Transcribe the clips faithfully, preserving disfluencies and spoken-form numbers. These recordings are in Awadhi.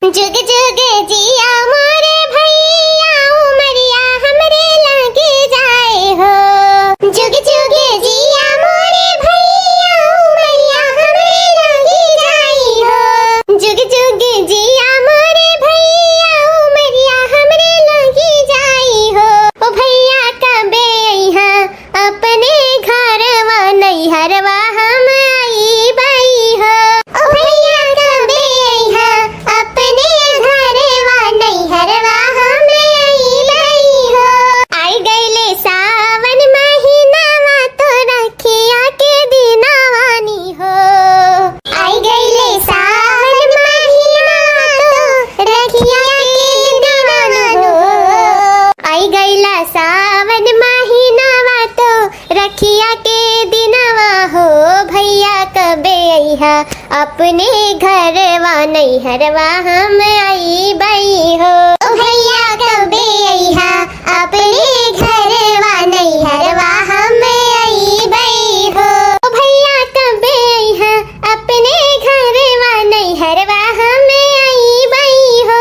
जुग जुग जिया मोरे भैया, उमरिया हमरे लगे जाए हो। जुग जुग जिया मोरे भैया, उमरिया हमरे लगे जाए हो। जुग जुग जिया मोरे भैया, उमरिया हमरे लगे जाए हो। ओ भैया कबे अइहा अपने घरवा नैहरवा हम अइबई हो। ओ भैया कबे अइहा अपने घरवा नैहरवा हम अइबई हो। आई गइले सावन महीनावा तो रखिया के दिनवा नी हो। आई गइले सावन महीना तो रखिया के दिनवा हो। आई गइला सावन महीनावा तो रखिया के दिनवा हो। भैया कबे अइहा अपने घरवा नैहरवा हम अइबई हो। ओ भैया कबे अइहा अपने घरवा नैहरवा हम अइबई हो। ओ भैया कबे अइहा अपने घरवा नैहरवा हम अइबई हो।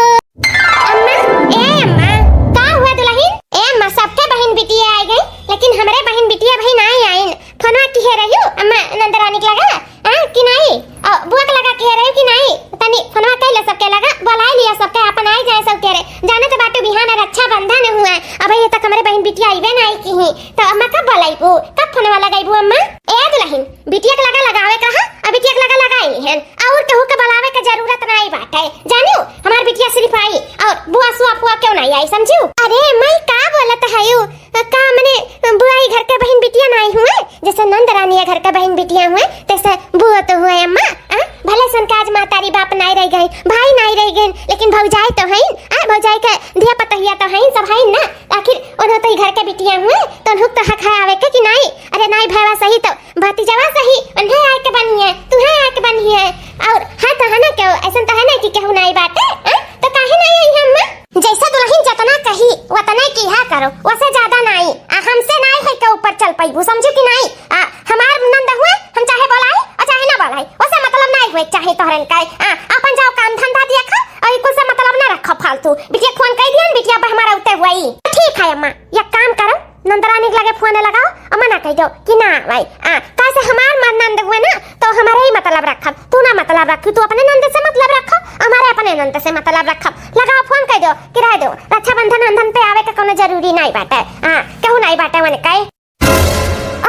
अम्मा, ए अम्मा, का हुआ दुलहिन? ए अम्मा, सबके बहिन बिटिया आइ गई, लेकिन हमरे बहिन बिटिया भई नाई आइन। फोनवा किहे रहिउ अम्मा नंदरानी के लगा, आ, कि नाई? अ, बुआ के लगा किहे रहिउ कि नाई? तनी फोनवा कइले सबके लगा, बोलाइ लिया सबके, आपन आइ जाए सबके रे। जाने तो बाटू बिहान रक्षाबंधन हुआ, अबहिं तक हमरे बहिन बिटिया अइबे नाई किहीं। तो अम्मा कब बोलाइबू, कब फोनवा लगाइबू अम्मा? ए दुलहिन, बिटिया के लगा लगावे के रहा, अब बिटिया के लगा लगाई लिहन। अउर केहू के बोलावे के जरूरत नाई बाटे, जानिउ, हमार बिटिया सिर्फ आई, अउर बुआ सुआ फुआ केहू नाई आई, समझिउ? अरे माई, का बोलत हइउ? का मने, बुआ ई घर के बहिन बिटिया नाई हुए? जैसे नंद रानी घर के बहिन बिटिया हुए, तैसे बुआ तो हुए अम्मा। आ? भले सन के आज महतारी बाप नाई रह गए, भाई नाई रह गए, लेकिन भौजाई तो हइन। आ? भौजाई के धिया पतोहिया तो हइन, सब हइन ना। आखिर उन्हों तो ई घर के बिटिया हुए, तो उन्हों तो हक है आवे के कि नाई? अरे नाई भैया सही तो भतीजवा सही, उन्हें आए के बनिए, तुहें आए के बनिए। अउर है तो है ना केहू, अइसन तो है ना कि केहू नाई बाटे, हैं? तो काहे नाई आई है अम्मा? जैसे दुलहिन जतना कही, वतने किहा करो, वसे ज्यादा नाई। आ, हमसे नाई है के ऊपर चल पइबू, समझू कि नाई? आ, हमार नंद हुए, हम चाहे बोलाई अउर चाहे ना बोलाई, वसे मतलब नाई हुए चाहे तोहरन का। आ, अपन जाओ काम धंधा देखा, अउर ई कुल से मतलब ना रखो फालतू। बिटिया फोन कइ दिहन, बिटिया अब हमारा उते हुई। ठीक है अम्मा, एक काम करो, नंदरानी के लगे फोन लगाओ अउर मना कइ दो कि ना आवे। आ, काहे से हमार मन नंद हुए ना, तो हमरे ही मतलब रखब, तू ना मतलब रखू, तू अपने नंद से मतलब रखो, हमरे अपने नंद से मतलब रखब। लगाओ फोन कइ दो कि रह दो, रक्षाबंधन वंधन पे आवे के कोनो जरूरी नाई बाटे। आ, केहू नाई बाटे वने कहे।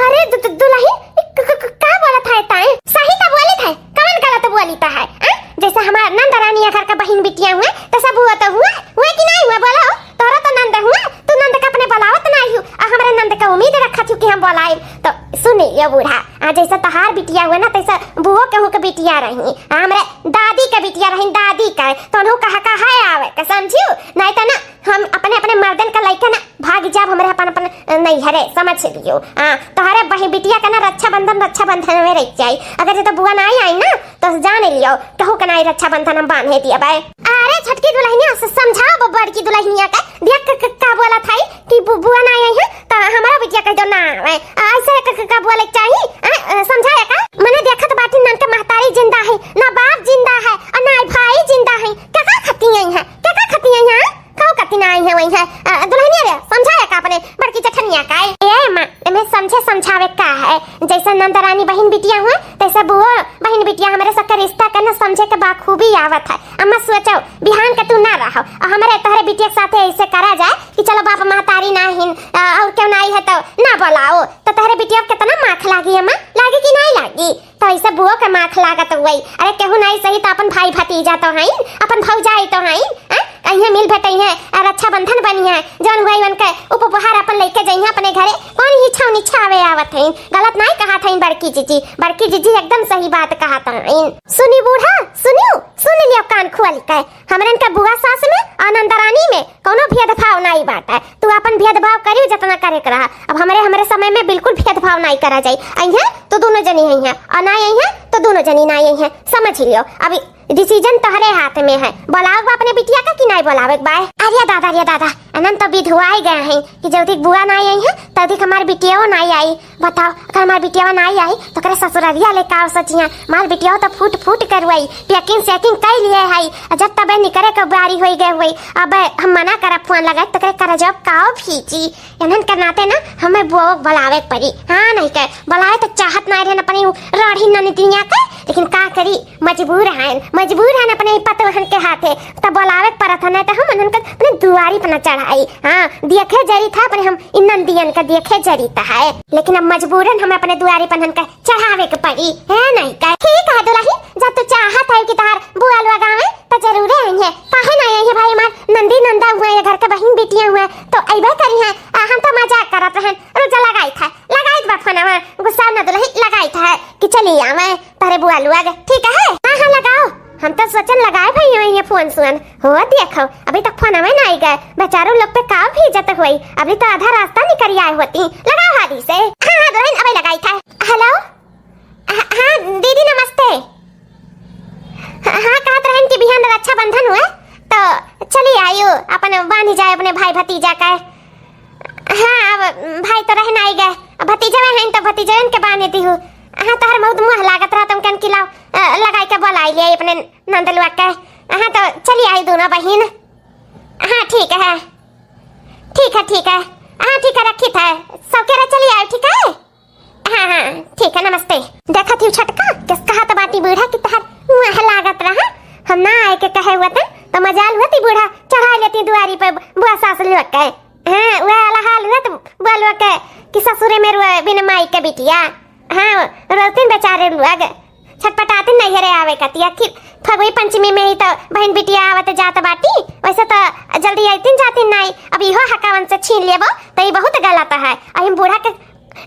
अरे दु-, दु-, दुलहिन, ई क-, क-, क-, का बोलत है ताई? सही तो बोलित है, कवन गलत बोलित है? आ? जैसे हमार नंदरानी घर का बहिन बिटिया हुए, तो सब हुआ तो हुआ, हुआ कि नाई हुआ, बोलो? तोहरा तो नंद हुआ, तू नंद का अपने बोलावत नाई हू, आ हमरे नंद का उम्मीद रखत हू कि हम बोलाइब। तो सुन लियो बूढ़ा, आ जैसे तोहार बिटिया हुआ ना, तैसे बुओ केहू के बिटिया रही, आ हमरे दादी के बिटिया रही, दादी के, तो उन्हों कहा का है आवे के, समझियो? नाई तो ना, हम अपने, अपने मर्दन का लइके ना भाग जाब हमरे अपन, अपन नैहरे, समझ लियो। आ, तोहरे बही बिटिया के ना रक्षाबंधन, रक्षाबंधन में रह जाई। अगर जे तो बुआ नाई आई ना, तो जान लियो, केहू के नाई रक्षाबंधन हम बांधे दिया बाय। अरे छोटकी दुलहिनिया से समझाओ ब-, बड़की दुलहिनिया के, देख क-, क-, का बोलत है कि बु-, बुआ नाई आई है, तो हमारा बिटिया कह दो ना आवे। आ, ऐसे क-, क-, का बोले के चाही? आ, आ, समझाए का? मने देखत बाटी नन के महतारी जिंदा है, ना बाप जिंदा है, और ना भाई जिंदा है। का, का खती आई है? का, का खती आई है? खाओ कति ना आई है वही है। अ, दुलहिनिया रे, समझाए का अपने बड़की जेठनिया का? ए अम्मा, एमे समझे समझावे का है? जैसे नंदरानी बहिन बिटिया हुए, तैसे बुआ बहिन बिटिया हमरे सबके रिश्ता के न समझे के बाखूबी आवत है। अम्मा सोचो, बिहान के तू ना रहो, और हमरे तोहरे बिटिया के साथे ऐसे करा जाए कि चलो बाप महतारी ना हिन, अ, और केहू ना आई है तो ना बोलाओ, तो तोहरे बिटिया के कितना माख लागी अम्मा, लागी कि नहीं लागी? तो ऐसे बुओ के माख लागत हुई। अरे केहू नाई सही तो अपन भाई भतीजा तो हईन, अपन भौजाई तो हईन, हैं? कहिए मिल भेटइहें, आ रक्षाबंधन बनिहें, जौन हुई उनके उपहार अपन लेके जइहें अपने घरे। कौन ही छौनी छावे आवत हईन? गलत नाई कहत हईन बड़की जीजी, बड़की जीजी एकदम सही बात कहत हईन। सुनी बूढ़ा, सुनियो, सुन लियो कान खोल के, हमरन के बुआ सास में और नंदरानी में कौनो भेदभाव नाई बाटे। तू अपन भेदभाव करियो जतना करे के रहा। अब हमरे, हमरे समय में बिल्कुल भेदभाव नाई करा जाई। अइहें तो दोनों जनी अइहें, और नाई अइहें तो दोनों जनी नाई अइहें। समझ लियो, अब decision तोहरे हाथ में है, बोलाओ अपने बिटिया का कि ना बोलावे के बाय। अरे दादा, अरे दादा, अनन तो बिधुआई गए हैं कि जल्दी बुआ नाई आई है, तल्दी हमार बिटियाओ नाई आई। बताओ, अगर हमार बिटियावा नाई आई, तो ओकरे ससुररिया ले का सोचिया? हमार बिटियावा तो फूट फूट के रुआई, packing sacking कई लिए है, जब तबे निकरे के बारी होई गए हुई। अब हम मना करब फोन लगाए, तो ओकरे करजवा काव फीची। इन्हन के नाते ना हमें बुआ के बुलावे के पड़ी। हाँ, नहीं के बुलावे तो चाहत ना रहन अपनी उ राढ़ी ननदिया के, लेकिन का करी, मजबूर हन, मजबूर हन अपने ही पतोहन के हाथे, तब बुलावे के पड़त है, नहीं तो हम उन्हन के अपने दुआरी पर न चढ़ाई। हाँ, देखे जरी था अपने हम इन ननदियन का देखे जरी था है, लेकिन अब मजबूरन हमें अपने दुआरी पर उन्हन के चढ़ावे के पड़ी, है नहीं का? ठीक है दुलही, जब तू चाहत है कि तहार बुआ लोग आवे, तो जरूरे आई है। काहे ना आई है भाई, हमार नंदी नंदा हुआ है, घर के बहिन बिटिया हुआ है, तो अइबे करी है। आ, हम तो मजाक करत रहन, रुक जा, लगाई था, लगाई बा फोनवा, गुस्सा न दुलही, लगाई था कि चली आवे तोहरे बुआ लोग, ठीक है? हाँ, हाँ, लगाओ। हम तो सोचन लगाए भाई ये फोन सुन हो, देखो अभी तक फोनवा ना आई गए, बेचारू लोग पे का भीजत हुई, अभी तो आधा रास्ता निकल आए होती। लगाओ हाली से। हाँ, हाँ, दुलही, अबे लगाई था। हेलो, हाँ, हाँ, दीदी नमस्ते। हाँ, हाँ, कहत रहन कि बिहान रक्षाबंधन हुए, तो चली आयु, अपन बांधी जाए अपने भाई भतीजा का। हाँ, अब भाई तो रहन आई गए, अब भतीजवे हैं तो भतीजवन के बांधे दी हूँ। हाँ, तोहर बहुत मुँह लागत रहा, तुम कन कि लाओ, अ, लगाई के बोलाई लिया अपने नंदलुआ के। हाँ, तो चली आई दोनों बहिन। हाँ, ठीक है, ठीक है, ठीक है। हाँ, ठीक है, रखी था, सब के रहे चली आई, ठीक है। हाँ, हाँ, ठीक है, नमस्ते। देखत ही छोटका, किस कहत बाटी बूढ़ा कि तहार मुँह लागत रहा, हम ना आए के कहे हुआ था, तो मजाल हुआ थी बूढ़ा चढ़ा लेती दुआरी पे बुआ सास लोग के। हाँ, वह वाला हाल हुआ तो बुआ लोग के कि ससुरे में रुए बिन माई के बिटिया। हाँ, रोतिन बेचारे लोग छटपटातिन नैहरे आवे कती। आखिर फगुई पंचमी में ही तो बहन बिटिया आवत जात बाटी, वैसे तो जल्दी आइतिन जातिन नाई। अब इहो हकावन से छीन लेबो तो ये बहुत गलत है। अहिम बूढ़ा के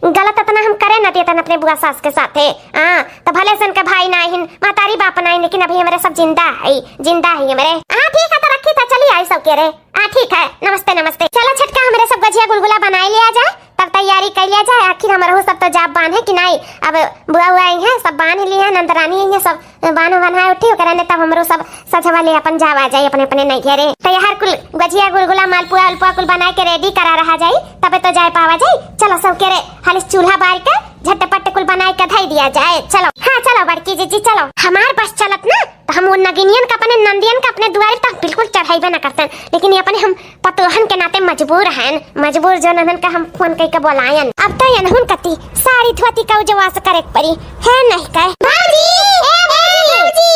गलत इतना हम करे न देतन अपने बुआ सास के साथे। हाँ, तो भले से उनके भाई ना आइन, महतारी बाप ना आइन, लेकिन अभी हमरे सब जिंदा है, जिंदा है हमरे। हाँ, ठीक है, तो रखी था, चली आई सब के रे। हाँ, ठीक है, नमस्ते, नमस्ते। चलो छटका, हमरे सब गजिया गुलगुला बनाए लिया जाए, तब तैयारी कर लिया जाए। आखिर हमरहू सब तो जाब बांधे कि नाई, अब बुआ हुआ आई है, सब बांध ली है, नंदरानी आई है, सब बानो बन्हाए उठी, ओकरा ने तब हमरो सब सजवा ले अपन जावा जाई अपने अपने नैहरे। तो यार कुल गजिया गुलगुला मालपुआ उलपुआ कुल बनाए के ready करा रहा जाई, तबे तो जाए पावा जाई। चलो सब के रे हाली चूल्हा बार के झटपट कुल बनाए के धई दिया जाए। चलो, हाँ चलो बड़की जीजी चलो। हमार बस चलत ना तो हम उन नगिनियन का अपने नंदियन का अपने दुआरे तक बिल्कुल चढ़ाइबे ना करतन, लेकिन ये अपने हम पतोहन के नाते मजबूर हैं, मजबूर जो ननन का हम फोन कइके बोलायन। अब तो यनहुन कती साड़ी धोती का उजवास करे के पड़ी, है नहीं कहे। भौजी, ए भौजी, भौजी।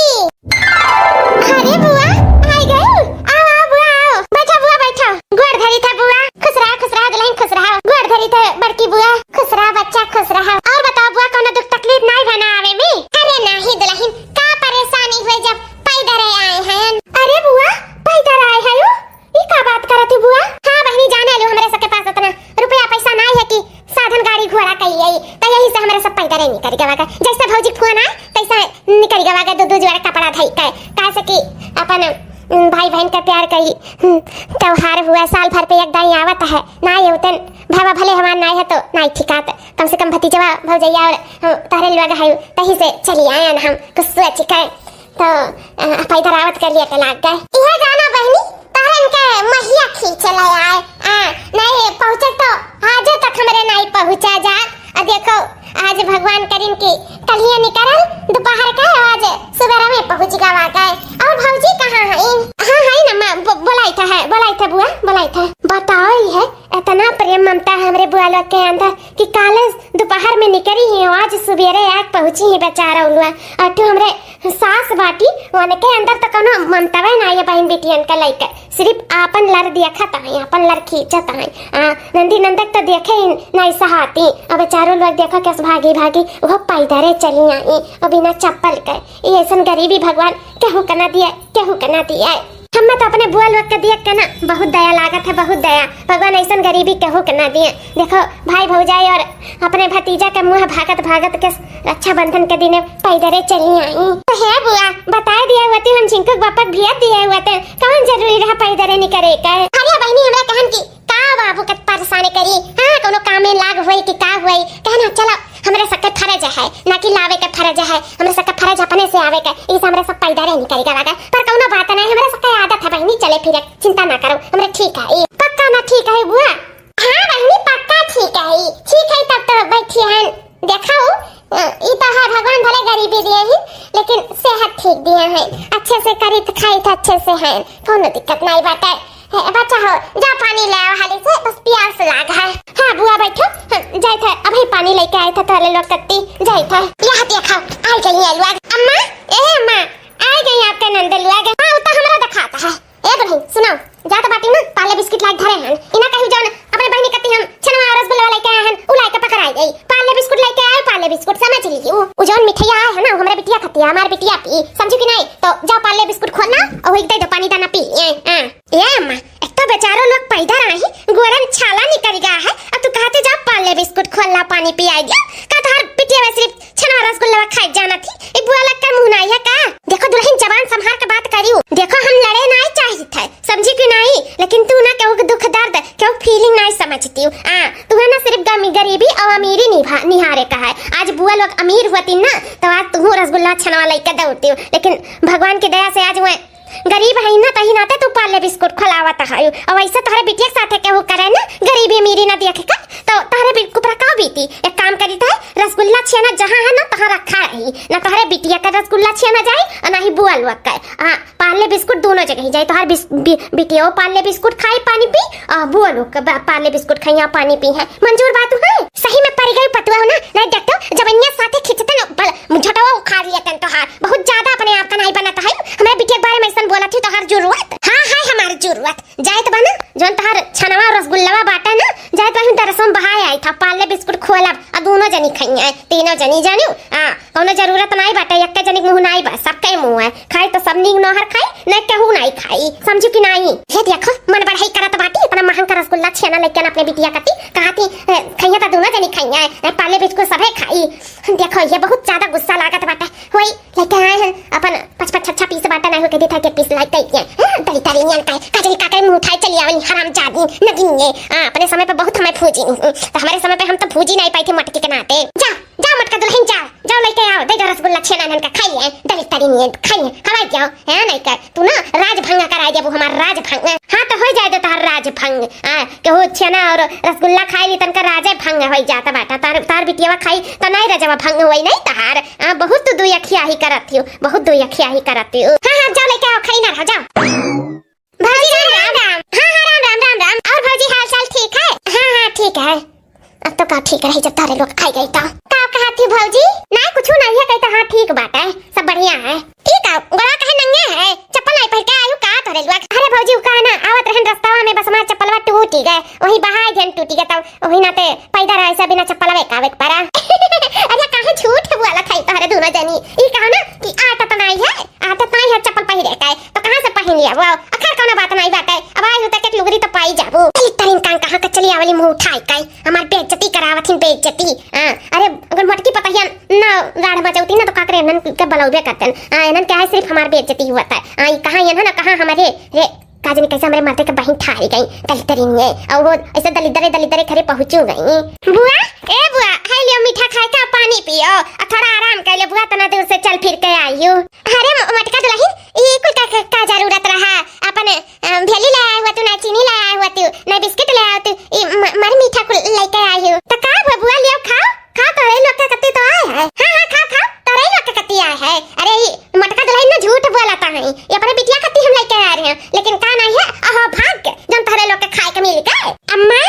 अरे बुआ, आई गई। आओ, आओ बुआ, आओ। बैठा बुआ, बैठा। गोड़ धरी था बुआ। खुश रहा, खुश रहा दुलहिन, खुश रहा। गोड़ धरी था बड़की बुआ। खुश रहा बच्चा, खुश रहा। और बताओ बुआ, कौनो दुख तकलीफ नाई बना आवे में? अरे नाही दुलहिन, का परेशानी हुए जब पैदर आए हैं। अरे बुआ, पैदर आए हैं? ई का बात करत ही बुआ? हाँ बहिनी, जाने लो, हमरे सबके पास उतना रुपया पैसा नाई है कि साधन गाड़ी घोड़ा कई आई, तो यही से हमरे सब पैदर ही निकल गवा गए। जैसे भौजी के फोन आए, तैसे निकल गवा गए, दो दो जोड़ा कपड़ा धई के, काहे से कि अपन, उम, भाई बहन का प्यार कई, हम्म, त्योहार हुआ, साल भर पे एक दाई आवत है, नाई होतन भावा भले हमार नाई है तो नाई ठिकात, कम से कम भतीजवा भौजैया और हम तहरे लोग है, तही से चली आयन हम कुछ सोच के। तो, अ, पैदर आवत के लिए के लाग गए। इहे गाना बहिनी, तहरन के महिया खींच ले आए। आ, नहीं पहुँचे तो आजे तक हमरे नहीं पहुँचा जात। आ देखो, आज भगवान करिन की कलिया निकरल, दोपहर के आज सुबेरा में पहुँच गवा गए। और भौजी कहाँ हईन? हाँ, हईन अम्मा, ब-, बोलाई था है, बोलाई था बुआ, बोलाई था। बताओ, ये है इतना प्रेम ममता है हमरे बुआ लोग के अंदर कि काले दोपहर में निकरी ही, आज सुबेरे आके पहुँची ही बेचारा उलुआ। और तू हमरे सास बाटी, उनके अंदर तो कोनो ममतवे ना है बहन बिटियन के लइके, सिर्फ आपन लर देखत आए, आपन लर खींचत आए। आ, नंदी नंदक तो देखे ही नहीं सहाती। अब चारों लोग देखो कैसे भागी भागी वो पैदरे चली आई, और बिना चप्पल के। ये ऐसन गरीबी भगवान केहू के ना दिए, केहू के ना दिए। हमें तो अपने बुआ लोग के देख के ना बहुत दया लागत है, बहुत दया। भगवान ऐसन गरीबी केहू के ना दिए। देखो भाई भौजाई और अपने भतीजा के मुँह भागत भागत के रक्षाबंधन के दिने पैदरे चली आई। तो हे बुआ, बताए दिए हुए थे, हम झिंकू के बापा के भेज दिए हुए थे, कौन जरूरी रहा पैदरे निकरे के? अरे बहिनी, हमरा कहन की का बाबू के परेशान करी? हाँ, कोनो काम में लाग होई कि का होई, कहना चलो, हमरे सबके फर्ज है, ना कि लावे के फर्ज है, हमरे सबके फर्ज अपने से आवे के, इसे हमरे सब पैदरे निकल के लागे। पर कौनो बात नहीं, हमरे सबके आदत है बहिनी, चले फिरे, चिंता ना करो, हमरा ठीक है। पक्का ना ठीक है बुआ? हाँ बहिनी, पक्का ठीक है, ठीक है। तब तो बैठी है, देखो, अ, ई तो है, भगवान भले गरीबी दिए हैं, लेकिन सेहत ठीक दिए हैं, अच्छे से करी तो खाई तो अच्छे से हैं, कोनो दिक्कत नहीं बाटे। हे, बच्चा हो, जा पानी ले आओ हाली से, बस प्यास लाग है। हाँ बुआ बैठो, हम जाए थे, अभी पानी लेके आए थे तोहरे लोग कत्ती, जाए थे। यह देखो, आ गई है लोग। अम्मा, ए अम्मा, आ गई आपके नंद लोग। हाँ, वो तो हमरा दिखाता है। ए दुल्हन, सुनो, जात बाटी ना, पार्ले बिस्कुट लाइके धरे हन। इना कहियो जौन अपने बहिनी कत्ती हम छेनवा रसगुल्ला लेके आए हन, उ लाइके पकड़ाई गई। पार्ले बिस्कुट लेके आए, पार्ले बिस्कुट, समझ ली। उ, उ जौन मिठाई आए है ना, हमरे बिटिया कत्ती, हमार बिटिया पी, समझू कि नहीं? तो जाओ पार्ले बिस्कुट खोल लाओ और एक दे दो पानी दाना पी। ए, हाँ। ए अम्मा, एक तो बेचारो लोग पैदा रही, गोड़न छाला निकल गया है, अब तू कहते जाओ पार्ले बिस्कुट खोल ला, पानी पियाई दिया। का तोहार बिटिया सिर्फ छेनवा रसगुल्ला खाई जाना थी? ए बुआ लग कर मुँह नाई है का? देखो दुल्हन, जबान संभार के बात करियो। देखो हम लड़े नाई चाहित है, समझी कि नाई? लेकिन तू ना केहू के दुख दर्द, केहू फीलिंग नाई समझती हो। आ, तू है ना सिर्फ गमी-, गरीबी और अमीरी निभा-, निहारे का है। आज बुआ लोग अमीर होती ना, तो आज तू रसगुल्ला छेनवा लेके दौड़ती हो। लेकिन भगवान की दया से आज वो गरीब है ना, तही नाते तू पार्ले बिस्कुट खिलावत है। और वैसे तोहरे बिटिया के साथे केहू करे ना, गरीबी अमीरी ना देखे का, तो तोहरे बिल्कुल पर का बीती। एक काम करी तो रसगुल्ला छेना जहाँ है ना, तहाँ रखा रही। ना तोहरे बिटिया का रसगुल्ला छेना जाए और ना ही बुआ लोग का। हाँ, पार्ले बिस्कुट दोनों जगह ही जाए। तोहर बिस-, बि-, बिटिया पार्ले बिस्कुट खाई, पानी पी, और बुआ लोग का बा-, पार्ले बिस्कुट खाई, यहाँ पानी पी है। मंजूर बात है? सही में पड़ गई पतुआ हो ना, नहीं देख तो जबनिया साथे खींचते ना, बल-, झटवा उखाड़ लिया तन तोहार। बहुत ज्यादा अपने आप का नहीं बनता है। हमारे बिटिया के बारे में ऐसा बोला थी तोहार जरूरत। हाँ है हमारी जरूरत। जाए तो बना, जौन तोहार छनवा रसगुल्लवा बाटे ना, जाए तो वहीं दरसों बहाए आई था, पार्ले बिस्कुट खोलब, आ दोनों जनी खाई है, तीनों जनी जानियो। आ, कौनो जरूरत नाई बाटे, एक्के जनी के मुँह नाई बा, सबके मुँह है। खाई तो सब नीक नोहर खाई, न केहू नाई खाई, समझू कि नाई? ये देखो, मन बढ़ाई करत बाटी, इतना महंग का रसगुल्ला छेना लेके ना अपने बिटिया कती, कहा थी, ए, खइया तो दोनों जनी खइया है, ए, पार्ले बिस्कुट सभे खाई। देखो, ये बहुत ज्यादा गुस्सा लागत बाटे। होई, लेके आए हैं अपन पच पच छच्छा पीस बाटा, नहीं हो के देता के पीस लाइक कई के। हाँ, दलितरी नियन का, का जनी का करे मुँह उठाए चली आवनी, हरामजादी, नगिनिये। हाँ, अपने समय पे बहुत हमें फूजी, तो हमारे समय पे हम तो फूजी नहीं पाई थे मटकी के नाते। जा, जा मटका दुल्हन जा, जाओ लेके आओ, दे दो रसगुल्ला छेना नन का खाइए, दलितरी नियन खाइए, हवाई जाओ, है नहीं कर, तू ना राज भंग कराई देबू हमार राज भंग। हाँ, तो हो जाए दो तोहर राज भंग। हाँ, केहू छेना और रसगुल्ला खाई ली तनका राजे भंग होई जाता बाटा, तार, तार बिटियावा खाई तो नहीं रजवा भंग होई नहीं तहार। आ, बहुत तू दुई अखिया ही करत हियो, बहुत दुई अखिया ही करत हियो। हाँ, हाँ, जाओ लेके आओ, खड़ी ना रहो, जाओ। भौजी राम राम। हाँ, हाँ, राम राम, राम राम। और भौजी हाल चाल ठीक है? हाँ, हाँ, ठीक है। अब तो का ठीक रही जब तारे लोग आ गए तो। का कहा थी भौजी? ना कुछ नहीं है, कहता हाँ ठीक बात है, सब बढ़िया है। ठीक है, गोड़ा कहे नंगे है, चप्पल नहीं पहन के आयु का तोरे लोग? अरे भौजी, उ कहा ना, आवत रहन रस्तावा में बस हमार चप्पलवा टूटी गए, वही बहाय जन टूटी गए, तब वही नाते पैदा रहे से बिना चप्पलवे का आवे के पड़ा। अरे काहे झूठ बोला खाई तोहरे दोनों जनी? ई कहा ना कि आदत नहीं है, आदत नहीं है चप्पल पहिरे के, तो कहाँ से पहिन लिया वो? अखर कौनो बात नहीं बाटे, अब आए हो तो एक लुगरी तो पाई जाबो। चली तरिन कान कहाँ का चली आवली मुँह उठाई के, हमार बेइज्जती करावत हिन, बेइज्जती। हाँ, अरे अगर मोटकी पतहिया ना राड़ मचौती ना तो का करे, इन्हन के बलौबे करतन। हाँ, इन्हन के है सिर्फ हमार बेइज्जती हुआ था। हाँ, ई कहाँ इन्हन ना कहाँ हमारे रे, का जाने कैसे हमारे मर्दे के बहिन ठारी गई, दलितरिन ये। और वो ऐसे दलिद्दरे दलिद्दरे घरे पहुँचू गई। बुआ, ए बुआ, है लियो मीठा खाए का, पानी पियो, और थोड़ा आराम कर ले बुआ, इतना दूर से चल फिर के आई हो। अरे म-, मटका दुल्हन, ई कुल का, का, का जरूरत रहा? अपन, अ, भेली ले आए हुआ तू, ना चीनी ले आए हुआ तू, ना बिस्किट ले आए तू, ई म-, मारी मीठा कुल लेके आई हो। तो का हुआ बुआ, लियो खाओ, खाओ, तोरे लोग के कत्ती तो आए है। हाँ, हाँ, खाओ, खाओ, तोरे लोग के कत्ती आए है। अरे, ई मटका दुल्हन ना झूठ बोलता है, ये अपने बिटिया कत्ती हम लेके आ रहे हैं, लेकिन का नहीं है, अहो भाग के, जौन तोरे लोग के खाए के मिल गए। अम्मा,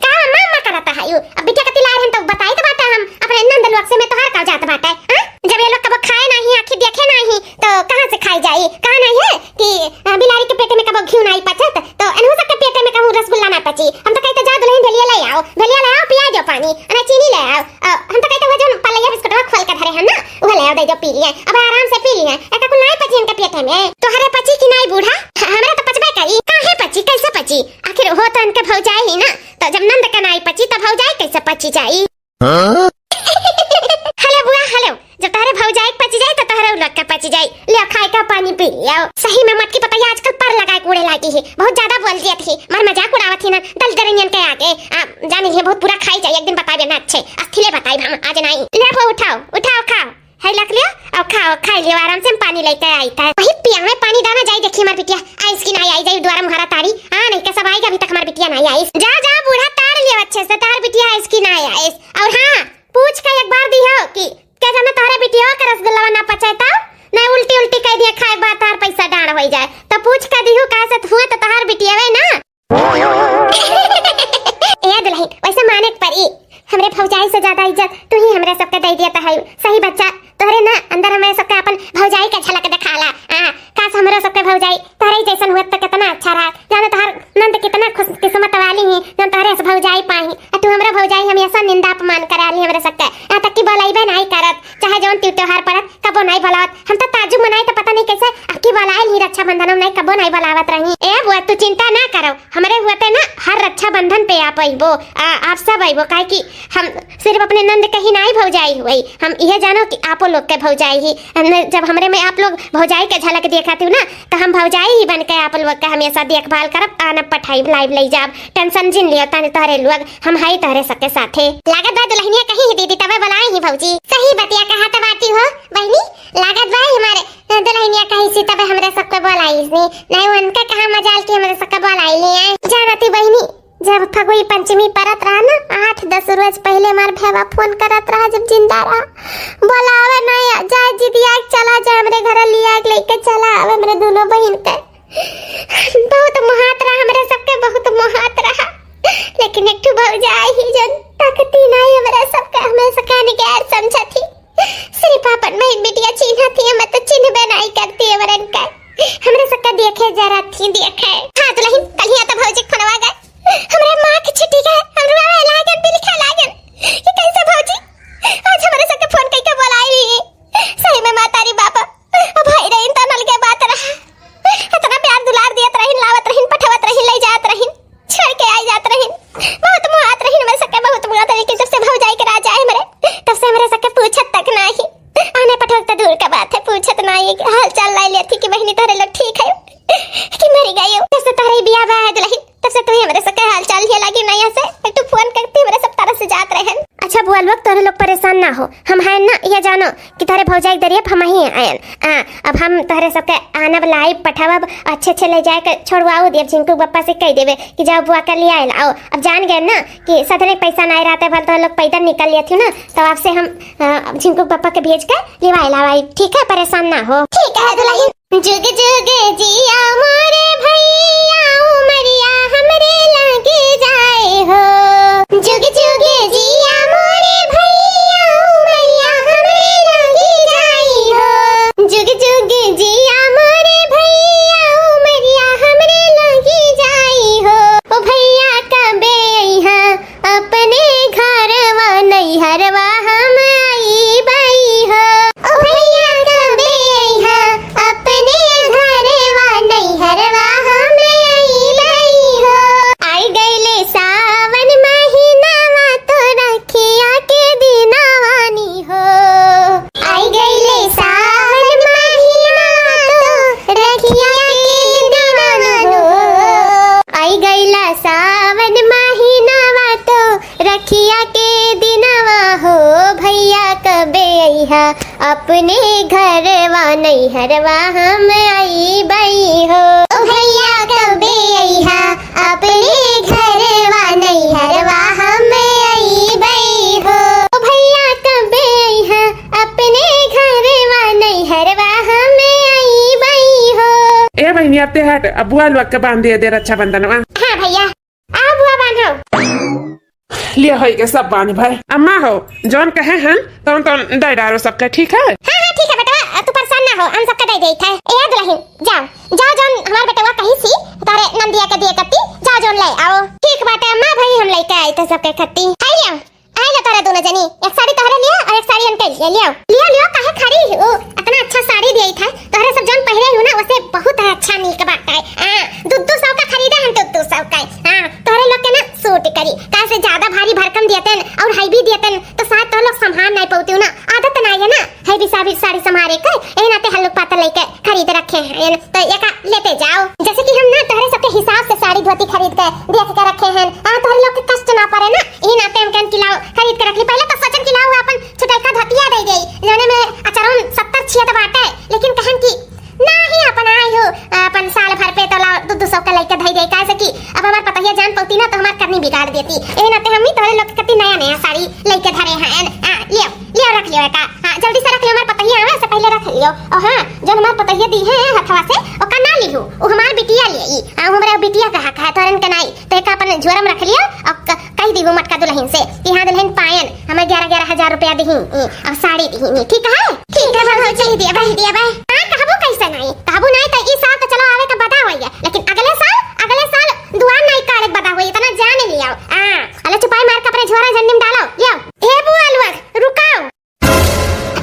का अम्मा, अम्मा करता है यू? अब बिटिया कत्ती लाए रहन तो बताई तो बाटे हम अपने नंद लोग से, मैं तोहार का जात बाटे, हाँ? जब ये लोग कबो खाए नहीं, आँखी देखे नहीं, तो कहाँ से खाई जाई? कहा नहीं है कि, अ, बिलारी के पेट में कबो घी नहीं पचत, तो एनहू सबके पेट में कहूँ रसगुल्ला ना पची। हम तो कहते जा दुल्हन भेलिया ले आओ, भेलिया ले आओ, पिया दो पानी, अरे चीनी ले आओ। अ, हम तो कहते वो जो पलैया बिस्कुटवा खोल के धरे हैं ना, वो ले आओ, दे दो पी लिए, अब आराम से पी लिए। एका कुल नहीं पची इनके पेट में, तोहरे पची कि नहीं बूढ़ा? ह-, हमरा तो पचबे करी। काहे पची, कैसे पची? आखिर हो तो इनके भौजाई ही ना, तो जब नंद के नाई पची, तो भौजाई कैसे पची जाई? हाँ? हेलो बुआ, हेलो। जब तोहरे भौजाई के पची जाई, तो तोहरे उलट के पची जाई। ले खाए का पानी पी लियो। सही में मटकी पतैया आजकल पर लगाए के उड़े लागी है। बहुत ज्यादा बोल दिया थी। मार मजाक उड़ावत ही ना, दलिद्दरिन के आगे। आ, जानी है बहुत पूरा खाई जाई, एक दिन बताई ना अच्छे। अस्थिले बताई हम, आज नहीं। ले वो उठाओ, उठाओ, खाओ। है लख लियो, अब खाओ, खाई लियो आराम से, हम पानी लेके आई था। वही पिया में पानी दाना जाई, देखी हमार बिटिया, आइस की नहीं आई जाई। हुआ तो तोहार बिटियावे ना। ए दुलहिन, वैसे माने के परी, हमरे भौजाई से ज्यादा इज्जत तू ही हमरे सबके दे दिया है। सही बच्चा, तोहरे ना अंदर हमरे सबके अपन भौजाई के झलक देखाला। आ, काश हमरो सबके भौजाई तोहरे जैसन हुआ तो कितना अच्छा रहा। जाने तोहर नंद कितना खुशकिस्मत वाली ही, जौन तोहरे से भौजाई पाई। आ तू हमरो भौजाई हमेशा निंदा अपमान करा ली हमरे सबके। यहाँ तक कि बोलाइबे नहीं करत, चाहे जौन त्यू त्योहार पड़त, कबो नहीं बोलावत। हम तो ताजुब मनाई तो पता नहीं कैसे अक्की बोलाइल ही रक्षाबंधन में नहीं, कबो नहीं बोलावत रही। ए बुआ, तू चिंता ना करो, हमरे हुआ ते ना हर रक्षाबंधन पे आप अइबो, आ, आप सब अइबो, काहे कि हम सिर्फ अपने नंद के ही नाई भौजाई हुई, हम इहे जानो कि आपो लोग के भौजाई ही। हमने, जब हमरे में आप लोग भौजाई के झलक देखा थी ना, तो हम भौजाई ही बन के आप लोग के हमेशा देखभाल करब, आनब पठाई, लाइब, ले जाब, टेंशन जिन लियो तनी तोहरे लोग, हम हई तोहरे सबके साथे। लागत बा दुलहिनिया कहीं ही दीदी तबे बोलाई ही भौजी। सही बतिया कहा तो बाटी हो बहिनी, लागत बा हमारे दुलहिनिया कहीं सी तबे हमरे सबके बोलाई ही। नहीं उनका कहा मजाल की हमरे सबके बोलाई ही है। जानती बहिनी, जब फगुई पंचमी परत रहा ना, आठ दस रोज पहिले हमार भैया फोन करत रहा, जब जिंदा रहा, बोलावे ना आ-, जाए जिदिया के चला जाए, हमरे घर लिया के लेके चला आवे हमरे दोनों बहिन के। बहुत मोहात रहा हमरे सबके, बहुत मोहात रहा, लेकिन एक ठो भौजाई ही जन तकती नहीं हमरे सबके, हमरे सबके गैर समझती। सिर्फ अपन बहिन बिटिया चिन्हत ही, हम तो चिन्हबे नहीं करती हमरन का। हमरे सबका देखे जरा थी देखे। हाँ दुलहिन, कलिया तो भौजी के फोनवा गए। हमरे माँ के छुट्टी का हम रोवे लागन, बिलखे लागन। ये कैसे भौजी? आज हमरे सबके फोन कइके बोलाई ली। सही में मातारी बाप, अब भाई रहीन तो अलगे बात रहा। इतना प्यार दुलार दियत रहीन, लावत रहीन, पठवत रहीन, ले जात रहीन। छोड़ के आई जात रहीन, बहुत मोहात रहीन, हमरे सबके बहुत मोहात रहीन कि जब से भौजाई के राजा है हमरे, तब से हमरे सबके पूछत तक नाही। आने पठोक तो दूर का बात है, पूछत नाही कि हाल चाल लाई लेती कि बहिनी तोहरे लोग ठीक है कि मरी गई हो। जब से तोहरे बियाह बा है दुलहिन, तब से तू ही हमरे सबके हाल चाल ये लागी नहीं से, एक ठो फोन करती हमरे सब तरह से जात रहन। अच्छा बुआ लोग, तोहरे लोग परेशान ना हो, हम हैं ना, ये जानो कि तोहरे भौजाई के दरिया हम ही आयन। आ, अब हम तोहरे सबके आनब, लाइब, पठावब, अच्छे अच्छे ले जाए के छोड़वाओ देब। झिंकू बप्पा से कह देबे कि जाओ बुआ के ले आए लाओ। अब जान गए ना कि सदने पैसा नहीं रहते, भल तो लोग पैदल निकल लेती ना, तो आपसे हम, आ, झिंकू बप्पा के भेज के लिवाए लावाई। ठीक है, परेशान ना हो। ठीक है दुलहिन। जुग जुग जिया मोरे भैया, उमरिया हमरे लगे जाए हो। जुग जुग जिया मोरे भैया, उमरिया हमरे लगे जाई हो। जुग जुग जिया मोरे भैया, उमरिया हमरे लगे जाई हो। ओ भैया कबे अइहा अपने घरवा नैहरवा हम अइबई हो। ओ भैया कबे अइहा अपने घरवा नैहरवा हम अइबई हो। आई गइले सावन महीनावा तो रखिया के दिनवा नी हो। आई गइले सावन महीनावा तो रखिया के दिनवा नी हो। आई गइला सावन महीनावा तो रखिया के दिनवा हो। भैया कबे अइहा अपने घरवा नैहरवा हम अइबई हो। ओ भैया कबे अइहा अपने घरवा नैहरवा हम अइबई हो। ओ भैया कबे अइहा अपने घरवा नैहरवा हम अइबई हो। ए बहिनी, अब ते हट, अब बुआ लोग के बांध दिए दे रक्षाबंधनवा। हाँ भैया, आओ बुआ बांधो। ले होई के सब बांध भाई। अम्मा हो, जौन कहे हैं, तौन तौन दे डारो सबके, ठीक है? हाँ, हाँ, ठीक है बेटवा, तू परेशान ना हो, हम सबके दे देत है। ए दुलहिन, जाओ, जाओ, जौन हमार बेटवा कही सी, तारे नंदिया के दिए कत्ती, जाओ जौन ले आओ। ठीक बाटे अम्मा भाई, हम लेके आई तो सबके कत्ती। आई लियो, आई लो तारा दोनों जनी, एक साड़ी तोहरे लिए और एक साड़ी उनके लिए, लियो। लियो, लियो, काहे खड़ी हो? इतना अच्छा साड़ी दिए था, तोहरे सब जौन पहिरे हो ना, वसे बहुत अच्छा नीक बाटे। हाँ, दू दू सौ का खरीदे हम, दू दू सौ का। हाँ, तोहरे लोग के ना सूट करी, काहे से ज्यादा भारी भरकम दियतन और heavy दियतन, तो शायद तोहरे लोग संभाल नहीं पौती हो ना, आदत नहीं है ना heavy साड़ी, साड़ी संभारे के, यही नाते हल्लुक पातल लेके खरीद रखे हैं, तो एका लेते जाओ। जैसे कि हम ना तोहरे सबके हिसाब से साड़ी धोती खरीद के देख के रखे हैं, आ, तोहरे लोग के कष्ट ना पड़े ना, यही नाते हम कहन कि लाओ खरीद के रख ली। पहले तो सोचन कि लाओ अपन छुटलका धोतिया दे गई, जौने में अचरौन सत्तर छियत बाटे, लेकिन कहन कि नाही, अपन आई हो, अपन साल भर पे तो ला दू दू सौ का लइके धई दे, काहे से कि अब हमार पतोहिया जान पौती ना तो हमार करनी बिगाड़ देती। एही नाते हमनी तोहरे लोग के कति नया नया साड़ी लइके धरे हैं। आ, लियो, लियो, रख लियो एका। हाँ, जल्दी से रख लियो, हमार पतोहिया आवे से पहले रख लियो। ओ हाँ, जौन हमार पतोहिया दी है हथवा से, ओका ना लिहू, उ हमार बिटिया लेई, आ, उ हमरे बिटिया का हक है, तोरन के नाई। तो एक अपन झोरा में रख लियो और क-, कह दिहू मटका दुलहिन से कि हाँ दुलहिन पायन, हमें ग्यारह ग्यारह हजार रुपया दिही, ई, और साड़ी दिही, ई, ठीक है? ठीक है, बस चली दिया, बस दिया, बस। हाँ, कहबू कैसे नाई, कहबू नाई तो ई साल तो चलो आवे का बदा होइए, लेकिन अगले साल, अगले साल दुआर नाई काले बदा होई, इतना जान लियाओ। हाँ, अले चुपाई मार के अपने झोरा जन्नी में डालो, लियाओ। ए बुआ लोग, रुकाओ।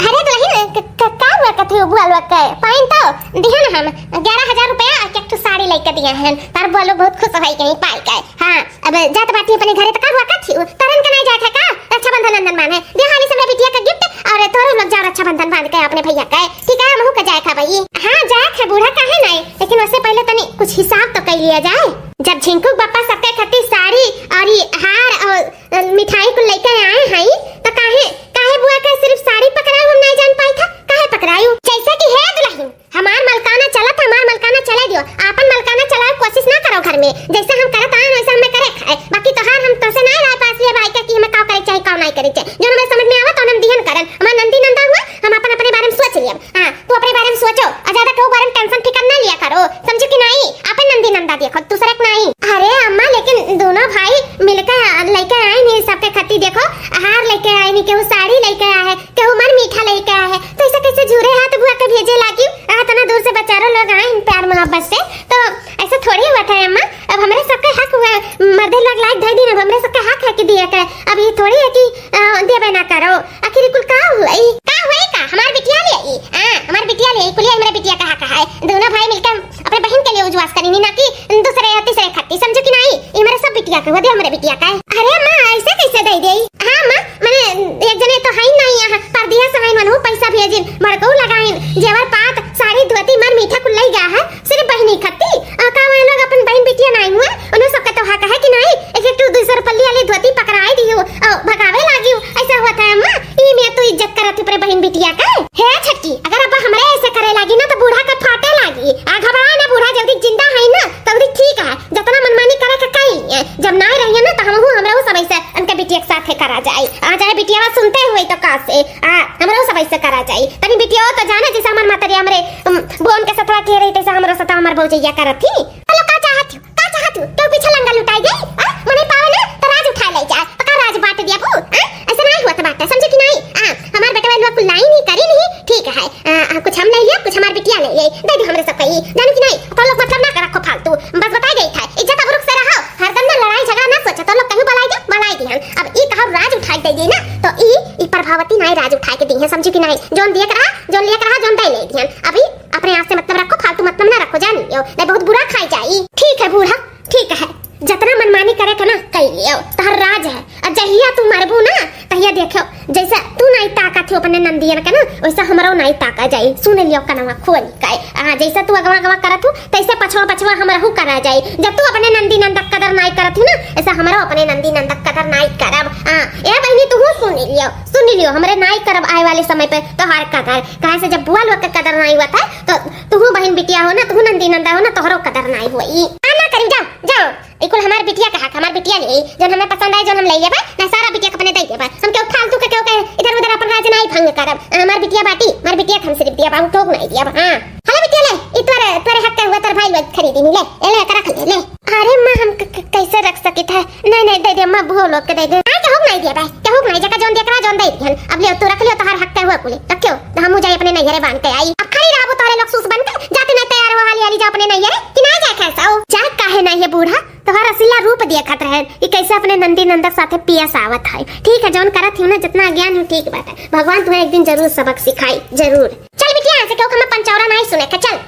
अरे दुलहिन, क-, क-, का हुआ कथी हो बुआ लोग के? पाइन तो दिहन हम, ग्यारह हजार रुपया और एक ठो साड़ी लेके दिया है। तार बुआ लोग बहुत खुश होई गई पाई के। हाँ, अब जात बाटी अपने घरे तो का हुआ कथी हो? तरन के नहीं जात है का? रक्षाबंधन नंदन मान है। दे हाली से हमरे बिटिया का gift और तोरो लोग जाओ रक्षाबंधन बांध के अपने भैया के। ठीक है, हमहू का जाए का भाई। हाँ, जाए है बूढ़ा काहे नहीं, लेकिन उससे पहले तनी कुछ हिसाब तो कर लिया जाए। जब झिंकू बापा सबके खातिर साड़ी और ये हार और मिठाई कुल लेके आए हई, तो काहे, काहे बुआ के सिर्फ साड़ी पकड़ायु हम नहीं जान पाई था, काहे पकड़ायु? जैसे कि हे दुलहिन, हमार मलकाना चलत, हमार मलकाना चले दियो, आपन मलकाना चलावे कोशिश ना करो घर में, जैसे हम करत आए वैसे हमें करे खाए, बाकी तोहार हम तोसे नहीं राय पास लिए भाई के कि हमें का करे चाहे का नहीं करे चाहे, जो हमें समझ में आवा तो हम दिहन करन, हमार नंदी नंदा हुआ, हम अपन अपने बारे में सोच लियब। हाँ, तू अपने बारे में सोचो और ज्यादा केहू बारे में tension फिकर ना लिया करो, समझो कि नहीं? अपन नंदी नंदा देखो, दूसरे के नहीं। अरे अम्मा, लेकिन दोनों भाई मिलके लेके आए नहीं सबके खातिर, देखो हार लेके आए नहीं, केहू साड़ी लेके आए है, केहू मन मीठा लेके आए है, तो ऐसा कैसे झूरे हाथ बुआ के भेजे लागी? आ, इतना दूर से बचारो लोग आए हैं प्यार मोहब्बत से, तो ऐसा थोड़ी हुआ था अम्मा। अब हमरे सबके हक हुआ, मर्दे लोग लायक धई दिन, अब हमरे सबके हक है कि दिए के। अब ये थोड़ी है कि, आ, देबे ना करो। आखिर कुल का हुई? का हुई का? हमार बिटिया ले आई। हाँ, हमार बिटिया ले आई। कुलिया हमारे बिटिया कहा कहा है। दोनों भाई मिलकर अपने बहन के लिए उजवास करी, ना कि दूसरे या तीसरे खट्टी। समझो कि नहीं? ये हमारे सब बिटिया के हुआ, दे हमारे बिटिया का है। अरे माँ, ऐसे कैसे दे दे? हाँ माँ, मैंने एक जने तो है ही नहीं यहाँ, परदेस से है, मनहू पैसा भेजिन, मड़कऊ लगाइन, जेवर पात, साड़ी धोती, मन मीठा कुल लई गया है, सिर्फ बहनी खट्टी। आ, का वहाँ लोग अपन बहन बिटिया नहीं हुआ? उन्हों सबके तो हक है कि नहीं? एक एक ठो दो सौ रुपये वाली धोती पकड़ाई दी हो, ओ, भगावे लागी हो, ऐसा होता है अम्मा? ई में तू इज्जत करत अपने बहन बिटिया का? हे छट्टी, अगर अब हमरे ऐसे करे लागी ना तो बूढ़ा के फाटे लागी। आ घबरा ना, बूढ़ा जल्दी जिंदा है ना, जल्दी ठीक है, जितना मनमानी करे के कई है, जब ना रहिए ना तो हमहू हमरो सब ऐसे उनके बिटिया के साथे करा जाए। आ जाए बिटिया सुनते हुए तो का से, आ हमरो सब ऐसे करा जाए। तनी बिटिया तो जाने जैसे हमार माता रे हमरे, उम, बोन के सतवा के रही तैसे हमरो सतवा हमार भौजैया करत थी। हेलो, का चाहत हो? का चाहत हो? केहू पीछे लंगा लुटाई गई? आ? मने पावे ना, तो राज उठा ले जाए। पका राज बांट दिया बू? आ? ऐसे नहीं हुआ तो बात है, समझे कि नहीं? आ, हमार बेटवा लोग कुल लाई नहीं, करी नहीं, ठीक है। आ, आ, कुछ हम ले लिया, कुछ हमार बिटिया ले ले। दे दे हमरे सब कही, जाने कि नहीं? तो लोग मतलब ना रखो फालतू, बस बताई गई था। इज्जत अबरुक से रहो, हरदम ना लड़ाई झगड़ा ना सोचो, तो लोग कहीं बुलाई दे, बुलाई दी हम। अब ई कहा राज उठा के दे दी ना, तो ई, ई प्रभावती नहीं राज उठा के दी है, समझे कि नहीं? जोन दिए के रहा, जोन लिए के रहा, जोन दे ले दी हम। अभी अपने आप से मतलब रखो, फालतू मतलब ना रखो, जान लियो, नहीं बहुत बुरा खाई जाई। ठीक है बूढ़ा, ठीक है, जितना मनमानी करे के ना, कर लियो, तोहर राज है। और जहिया तू मरबू ना, तहिया देखो, जैसे तू नहीं ताकत हो अपने नंदियन के ना, वैसा हमरो नहीं ताका जाई। सुन लियो कनवा खोल के, आ, जैसे तू अगवा अगवा करत हो, तैसे पछवा पछवा हमरहू करा जाई। जब तू अपने नंदी नंदा कदर नहीं करत हो ना, ऐसा हमरो अपने नंदी नंदा कदर नहीं करब। आ, ए बहनी, तू सुन लियो, सुन लियो, हमरे नहीं करब आए वाले समय पे तोहार कदर। काहे से जब बुआ लोग के कदर नहीं हुआ था, तो तुहू बहन बिटिया हो ना, तुहू नंदी नंदा हो ना, तोहरो कदर नाई होई। आ ना करी, जाओ, जाओ। ई कुल हमार बिटिया का हक, हमार बिटिया ले, जौन हमें पसंद आए, जौन हम ले लेबे, ना सारा बिटिया के अपने दे देबे। हम केहू फालतू के, केहू के इधर उधर अपन राज नाई भंग करब। हमार बिटिया बाटी, हमार बिटिया के हम सिर्फ दिया बाबू, केहू नाई दिया बा। हाँ। हेलो बिटिया ले, ई तोरे, तोरे हक के हुआ, तोर भाई लोग खरीदी ले, ए ले, एकरा के ले, ले। अरे माँ, हम क-, क-, कैसे रख सकित है? नहीं, नहीं, दे दे, माँ, बुआ लोग के दे दे। हाँ, केहू के नहीं दिया बे, केहू के नहीं, जेका जौन देख रहा, जौन दे दिहन। अब ले, तू रख लियो, तोहार हक के हुआ कुली, रख क्यों? तो हमहू जाए अपने नैहरे बांध के आई। अब खड़ी रहबू, तोहरे लोग सूस बन के, जाते नहीं तैयार हो, हाली हाली जाओ अपने नैहरे, कि ना जाए कैसा हो? जाए काहे नहीं है बूढ़ा, तोहार असलिया रूप देखत रहे कि कैसे अपने नंदी नंदक साथे पियस आवत है। ठीक है, जौन करत ही ना, जितना अज्ञान ही ठीक बात है, भगवान तुम्हें एक दिन जरूर सबक सिखाई, जरूर। चल बिटिया, यहाँ से केहू के हमें पंचौरा नहीं सुने के, चल।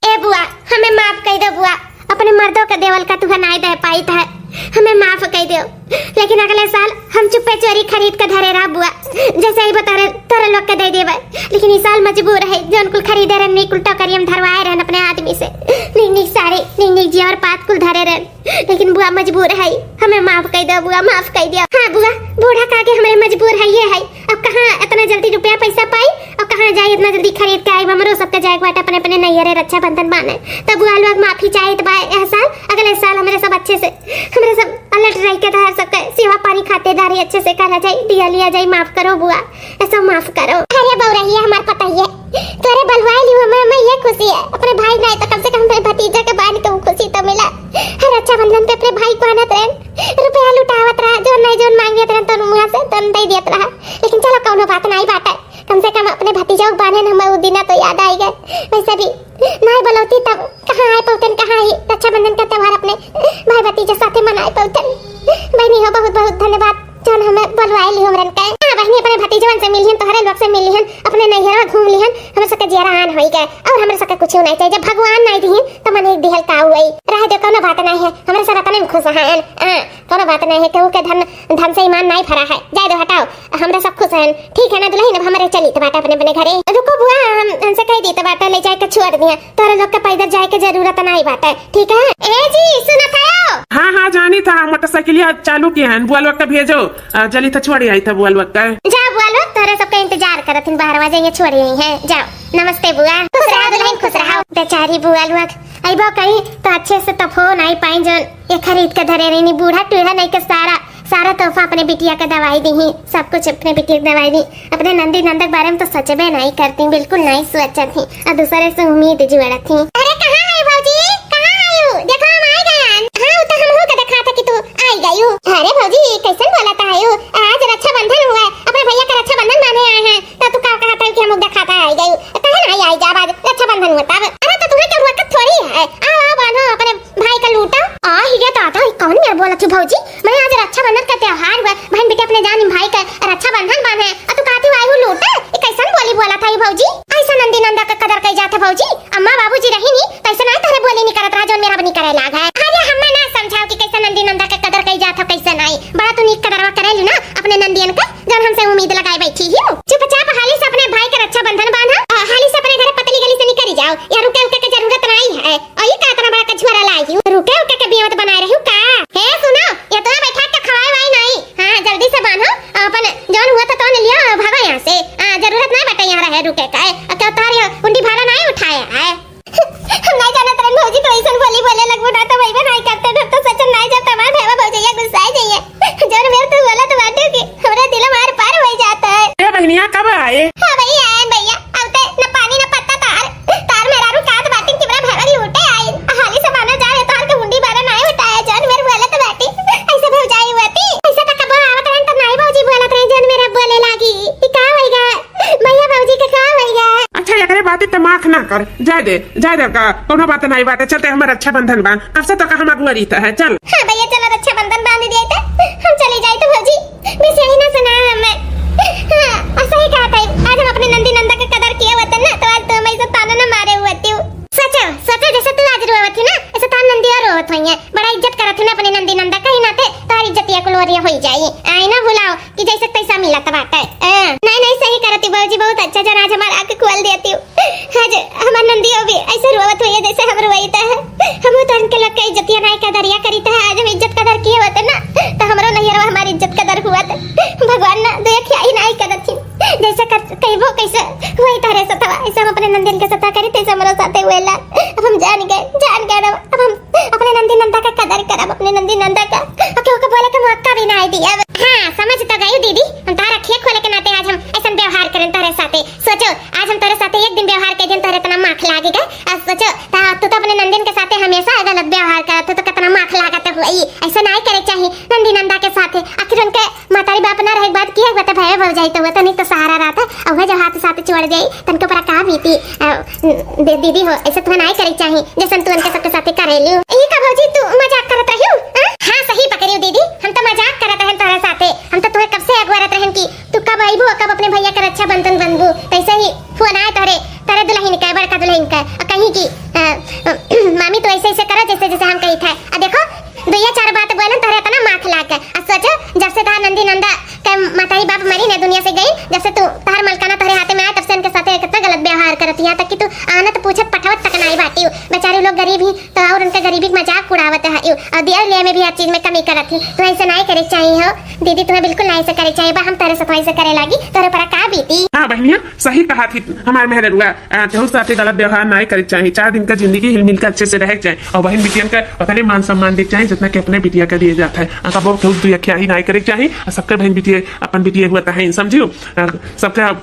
ए बुआ, हमें माफ कई दे बुआ, अपने मर्दों के देवल का तुहे नाई दे पाई था, हमें माफ कई दे। लेकिन अगले साल हम चुप्पे चोरी खरीद के धरे रहा बुआ, जैसे ही बता रहे तोरे लोग के दे देबे। लेकिन इस साल मजबूर है, जौन कुल खरीदे रहन, नहीं कुल टोकरी हम धरवाए रहन अपने आदमी से, नहीं नहीं साड़ी, नहीं नहीं जेवर पात कुल धरे रहन। लेकिन बुआ मजबूर है, हमें माफ कई दे बुआ, माफ कई दे। हाँ बुआ, बूढ़ा का आगे हमें मजबूर है ये है। अब कहाँ इतना जल्दी रुपया पैसा पाई, अब कहाँ जाई इतना जल्दी खरीद के आई? हमरो सबके जाए के बाटे अपने अपने नैहरे रक्षाबंधन बाने। तब बुआ लोग माफी चाहे तो बा एह साल, अगले साल हमरे सब अच्छे से, हमरे सब अलर्ट रह के तोहर सबके सेवा पानी खातेदारी अच्छे से करा जाई, दिया लिया जाई, माफ करो बुआ, ऐसा माफ करो। अरे बउरहिया हमार पतोहिया, तोरे बलवाए लियो, हमें, हमें ये खुशी है, अपने भाई ना है तो कम से कम अपने भतीजा के बांध के उ खुशी तो मिला। रक्षाबंधन पे अपने भाई को बांधत रहन, रुपया लुटावत रहा, जौन नहीं जौन मांगत रहन तो मुँह से तौन दे देत रहा। लेकिन चलो कौनो बात नहीं बाटे, कम से कम अपने भतीजा को बांधे न हमें उ दिना तो याद आई गए। वैसे भी नहीं बोलौती तब कहाँ आए पौतन, कहाँ ही रक्षाबंधन का त्योहार अपने भाई भतीजा साथे मनाए पौतन। बहनी हो बहुत बहुत धन्यवाद जौन हमें बोलवाए लिहन हमरन के। हाँ बहनी, अपने भतीजवन से मिलिहन, तोहरे लोग से मिलिहन, अपने नैहरवा घूम लिहन, हमरे सबके जियरा आन होई गए और हमरे सबके कुछ नहीं चाहिए। जब भगवान नहीं दिहिन तो मन एक दिहल का हुई। रह दे, कोनो बात नहीं है, हमरे सब अपने में खुश हैं। हाँ, कोनो बात नहीं है, केहू के धन, धन से ईमान नहीं भरा है। जाए दो, हटाओ, हमरा सब खुश हैं। ठीक है ना दुल्हन, अब हमरे चली तो बाटे अपने अपने घरे। रुको बुआ, हम, हमसे कह दी तो बाटे ले जाए के छोड़ दिया, तोरे लोग के पैदल जाए के जरूरत नहीं बाटे, ठीक है? ए जी, सुनत हयो? हाँ, हाँ, जानी था, मोटरसाइकिलिया चालू किया है, बुआ लोग के भेजो, आ, जल्दी तो छोड़ आई था बुआ लोग के। जा बुआ लोग, तोरे सबके इंतजार करत हिन, बाहर आ जाइए, छोड़ आई हैं, जाओ। नमस्ते बुआ। खुश रहा दुल्हन, खुश रहा। बेचारी बुआ लोग, अइबो कहीं तो अच्छे से तो फोन आई पाई, जौन ये खरीद के धरे रहनी, बूढ़ा टूढ़ा नहीं के सारा, सारा तोहफा अपने बिटिया के दवाई दी ही, सब कुछ अपने बिटिया के दवाई दी। अपने नंदी नंदक बारे में तो सोचबे नहीं करती, बिल्कुल नहीं सोचत ही, और दूसरे से उम्मीद जोड़त ही। अरे कहाँ है भौजी, कहाँ है यू? देखो हम आ गए। हाँ, उ तो हमहू के देखा था कि तू आई गयू। अरे भौजी, कैसन बोलत हयू? आज रक्षाबंधन हुआ है, अपने भैया का रक्षाबंधन बांधे आए हैं, तो तू का कहत हयू कि हम लोग देखाता आई गयू? कहे ना आई, आई जा, आज रक्षाबंधन हुआ तब। अरे तो तुम्हें क्या हुआ, कब थोड़ी है। आओ, आओ, बांधो, अपने भाई का लूटो। आ, ही ये दादा, ये कौन मेर बोलत हयू भौजी? मैं आज रक्षाबंधन का त्योहार हुआ, बहन बेटे अपने जान भाई का रक्षाबंधन बांधे, और तू कहती आई हूँ लूटे? ये कैसन बोली बोलत हयू भौजी? ऐसा नंदी नंदा का कदर कई जात है भौजी। अम्मा बाबूजी रही नी, कैसे ना तोहरे बोली निकरत रहा, जौन मेर अब निकरे लाग है। अरे हमें ना समझाओ कि कैसे नंदी नंदा के कदर कई जात हो, कैसे नहीं। बड़ा तू नीक कदरवा करे लू ना अपने नंदियन का, जौन हमसे उम्मीद लगाए बैठी ही। चुपचाप हाली से अपने भाई के रक्षाबंधन बांधा, आ, हाली से अपने घर पतली गली से निकल जाओ। या रुके उके के जरूरत नहीं है। और ये का इतना बड़ा कछुआरा लाई हूँ? रुके उके के बियावत बनाए रही हूँ का? हे सुनो, ये तो बैठा के खवाए वाई नहीं। हाँ, जल्दी से बांधो, अपन जौन हुआ था तौन लिया, भागो यहाँ से। हाँ, जरूरत नहीं बटे यहाँ रहे रुके का। अब क्या तारी उंडी भाड़ा नहीं उठाया है? हम नहीं जानत रहन भौजी, तो ऐसन बोली बोले लगबो ना, तो वही नहीं करते, हम तो सच नहीं जब तमार भैया भौजैया गुस्सा जाइए। जौन मेर तू बोलत बाटू कि हमरा दिल मार पार हो जाता है। ए बहनिया, कब आए? हाँ भैया, आए भैया, अब ते न पानी न पत्ता तार, तार मेहरारू कात बाटिन कि हमरा भैया लूटे आई। हाली से माना जाए, तार के मुंडी बारा नहीं उठाया, जौन मेर बोलत बाटी, ऐसे भौजाई हुआ थी, ऐसे तक कबो आवत रहन तो नहीं भौजी बोलत रहे, जौन मेर बोले लागी। ई का होइगा? भैया भौजी के का होइगा? अच्छा, एकरे बाती त माफ ना कर, जाए दे, जाए दे का, कौनो बात नहीं बाटे, चलते हमर रक्षाबंधन बा, अब से तो का हम अगुआ रहित है, चल। हाँ भैया, चलो रक्षाबंधन बांध दिए थे, हम चली जाए तो भौजी, बस यही ना सुना हमें। हाँ, और सही कहा था, आज हम अपने नंदी नंदा के कदर किए होते ना, तो आज तो हम ऐसे ताना ना मारे हुए थी। सोचो, सोचो, जैसे तू आज रोवत थी ना, ऐसे तार नंदी और रोवत हुई है। बड़ा इज्जत करत है ना अपने नंदी नंदा, कहीं ना थे, तार इज्जतिया कुल ओरिया होई जाई। आई ना भुलाओ, कि जैसे पैसा मिलत बाटे। ए, नहीं, नहीं, सही करती भौजी, बहुत अच्छा जन आज हमार आँख खोल देती हूँ। आज हमार नंदियो भी ऐसे रोवत हुई है जैसे हम रोई त है। हम तो उनके लोग के इज्जतिया नहीं कदरिया करी त है, आज हम इज्जत कदर किए होते ना तो हमरो नैहरवा हमारी इज्जत कदर हुआ त। भगवान ना देखिया ही नहीं करत थी। जैसे कर, कहबो कैसे हुई तारे सतवा, ऐसे हम अपने नंदियन के सता करी तैसे हमरो साथे हुएला। अब हम जान गए, जान गए, अब हम अपने नंदी नंदा का कदर करब, अपने नंदी नंदा का, अब केहू के बोले के मौका भी नहीं दिया। हाँ, समझ तो गई दीदी, हम तार अखिया खोले के नाते आज हम ऐसन व्यवहार करें तोरे साथे। सोचो, आज हम तोरे साथे एक दिन व्यवहार कर दिन, तोरे इतना माख लागेगा। आज सोचो, ता, तू तो अपने नंदिन के साथे हमेशा गलत व्यवहार करत हो, तो कितना माख लागत हुई। ऐसे नहीं करे चाहिए नंदी नंदा के साथे। आखिर उनके मतारी बाप ना रहे के बाद किया हुआ तो भय भौजाई तो हुआ तो नहीं तो सहारा रहता। और वह जो हाथ साथ छोड़ जाई, तन के ऊपर का बीती। अ, दे-, दीदी हो, ऐसे तुम्हें नहीं करे चाहिए, जैसन तू उनके सबके साथे करे लियो। ये का भौजी, तू मजाक करत रही हो? हाँ? हाँ, सही पकड़ी हो दीदी, हम तो मजाक करत रहन तोहरे साथे। हम तो तुम्हें कब से अगुआरत रहन कि तू कब आईबू, कब अपने भैया के रक्षाबंधन बनबू। तैसे ही फोन आए तोहरे, तोहरे दुल्हन के, बड़का दुल्हन के, और कहीं कि, अ, मामी तो ऐसे ऐसे करो जैसे जैसे हम कही थे। आ देखो, दुइया चार बात बोलन तोहरे इतना माथ लाग के। आ सोचो, जब से तोहार नंदी नंदा के मतारी बाप मरी ने दुनिया से गई, जब से तू, तोहार मलकाना तोहरे हाथे में आए, तब से उनके साथे कितना गलत व्यवहार करत, यहाँ तक कि तू आनत पूछत पठवत तक नहीं बाटी। बेचारे लोग गरीब ही तो और उनके गरीबी के मजाक उड़ावत है। और दियर ले में भी हर चीज में कमी करत ही। तू ऐसे नाहीं करे चाहिए हो दीदी, तुम्हें बिल्कुल नाहीं ऐसे करे चाहिए। बा हम तोहरे साथ ऐसे करे लागी, तोहरे पर का बीती? हाँ बहनिया, सही कहा थी हमार मेहररुआ। आ, केहू साथे गलत व्यवहार नाहीं करे चाहिए। चार दिन का जिंदगी हिल मिल के अच्छे से रहे के चाहिए और बहन बिटियन का उतने मान सम्मान दे के चाहिए जितना कि अपने बिटिया का दिए जाता है। आ, कबो केहू दुई अखिया ही नाहीं करे के चाहिए और सबके बहन बिटिया अपन बिटिया हुआ है, समझियो। आ, सबका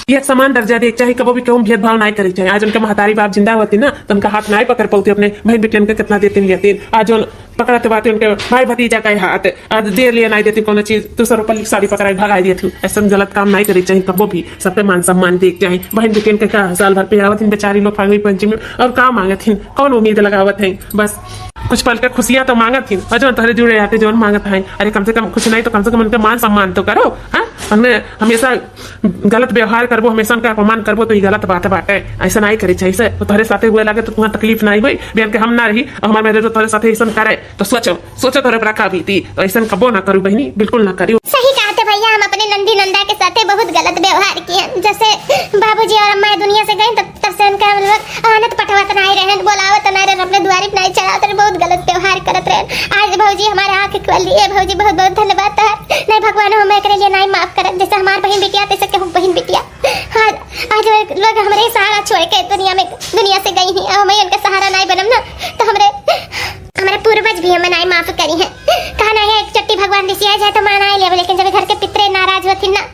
एक समान दर्जा दे के चाहिए, कबो भी केहू भेदभाव नाहीं करे के चाहिए। आज उनका महतारी बाप जिंदा होती ना, तो उनका हाथ नाहीं पकड़ पाती, अपने बहन बिटियन का कितना देती लेती। आज उन पकड़त बाटे उनके भाई भतीजा का हाथ, आज दे लिए नाहीं देती कोनो चीज, दूसर ऊपर साड़ी पकड़ाई भगाई देती। ऐसा गलत काम नाहीं करे के चाहिए कबो भी। सबके मान सम्मान दे के चाहिए। बहन बिटियन के का साल भर पे आवत हिन बेचारी लोग फागुनी पंचमी में, और का मांगत हिन, कौन उम्मीद लगावत है? बस कुछ पल के खुशियां तो मांगत हिन, और जौन तोहरे जुड़े आते जौन मांगत है, अरे कम से कम कुछ नाहीं तो कम से कम उनके मान सम्मान तो करो। हाँ, उनमें हमेशा गलत व्यवहार करबो, हमेशा उनका अपमान करबो तो ये गलत बात बाटे। ऐसा नाहीं करे चाहिए। ऐसे तो तोहरे साथे हुए लागे तो तुम्हारा तकलीफ नाहीं होई, बिहान के हम ना रही और हमारे मेहररुआ तोहरे साथे ऐसा करे तो सोचो, सोचो तोहरे पर का बीती। तो ऐसा कबो ना करू बहनी, बिल्कुल ना करियो। सही कहते भैया, हम अपने नंदी नंदा के साथे बहुत गलत व्यवहार किए। जैसे बाबूजी और अम्मा दुनिया से गए तो तब से उनका हम लोग आनत पठवत नाहीं रहन, बोलावत नाहीं रहन, अपने दुआरी पे नाहीं चढ़ावत रहन, बहुत गलत व्यवहार करत रहन। आज भौजी हमारे आँख खोल दिए भौजी, बहुत बहुत धन्यवाद तोहार। नाहीं भगवान हमें एकरे लिए नाहीं माफ करत, जैसे हमार बहन बिटिया तैसे केहू बहन बिटिया। आज, आज वे लोग हमरे सहारा छोड़ के दुनिया में, दुनिया से गई ही, और हमें उनका सहारा नाहीं बनम ना तो हमरे, हमरे पूर्वज भी हमें नाहीं माफ करी है। कहा ना है एक चट्टी भगवान रिसिया जाए तो मनाए लेब, लेकिन जब घर के पितरे नाराज होथिन ना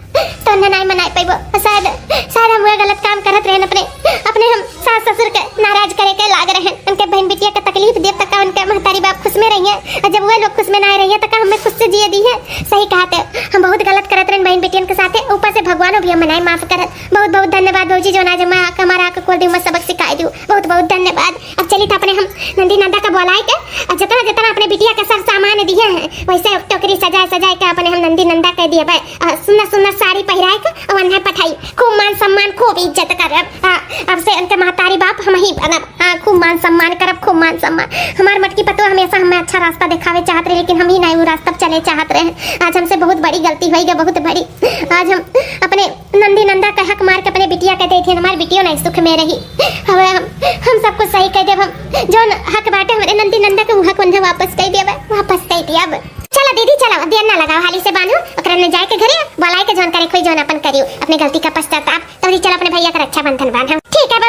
तो उन्हें नाहीं मनाए पैबो। शायद, शायद हम वह गलत काम करत रहन, अपने, अपने हम सास ससुर के नाराज करे के लाग रहन, उनके बहन बिटिया के तकलीफ देब तक उनके महतारी बाप खुश में रहिए, और जब वह लोग खुश में नाहीं रहिए तो का हमें खुश से जिए दी है? सही कहते, हम बहुत गलत करत रहन बहन बिटियन के साथे, ऊपर से भगवानो भी हमें नाहीं माफ करत। बहुत बहुत धन्यवाद भौजी, जौन आज हमारा आँख खोल दियो, हमें सबक सिखाई दियो, बहुत बहुत धन्यवाद। अब चली तो अपने हम नंदी नंदा का बोलाए के, और जितना जितना अपने बिटिया के सर सामान दिए हैं वैसे टोकरी सजाए सजाए के अपने हम नंदी नंदा के दिए भाई। आ, सुंदर सुंदर साड़ी पहिराए के और उन्हें पठाई। खूब मान सम्मान, खूब इज्जत करब। हाँ, अब से उनके महतारी बाप हम ही बनब। हाँ, खूब मान सम्मान करब, खूब मान सम्मान। हमार मटकी पतोह हमेशा हमें अच्छा रास्ता दिखावे चाहत रहे, लेकिन हम ही नाहीं वो रास्ता पे चले चाहत रहे। आज हमसे बहुत बड़ी गलती होई गई, बहुत बड़ी। आज हम अपने नंदी नंदा के हक मार के अपने बिटिया के देथिन, हमार बिटियो नाहीं सुख में रही। हवे हम, हम सब कुछ सही कह देब, हम जौन हक बाटे हमरे नंदी नंदा के, वो हक उन्हें वापस कह देब, वापस कह देब। चलो दीदी, चलो, देर ना लगाओ, हाली से बांधो, ओकरा ने जाए के घरे, बोलाए के जौन करे खोई जौन अपन करियो, अपने गलती का पश्चाताप। तो दीदी चलो अपने भैया का रक्षाबंधन बांधो। ठीक है,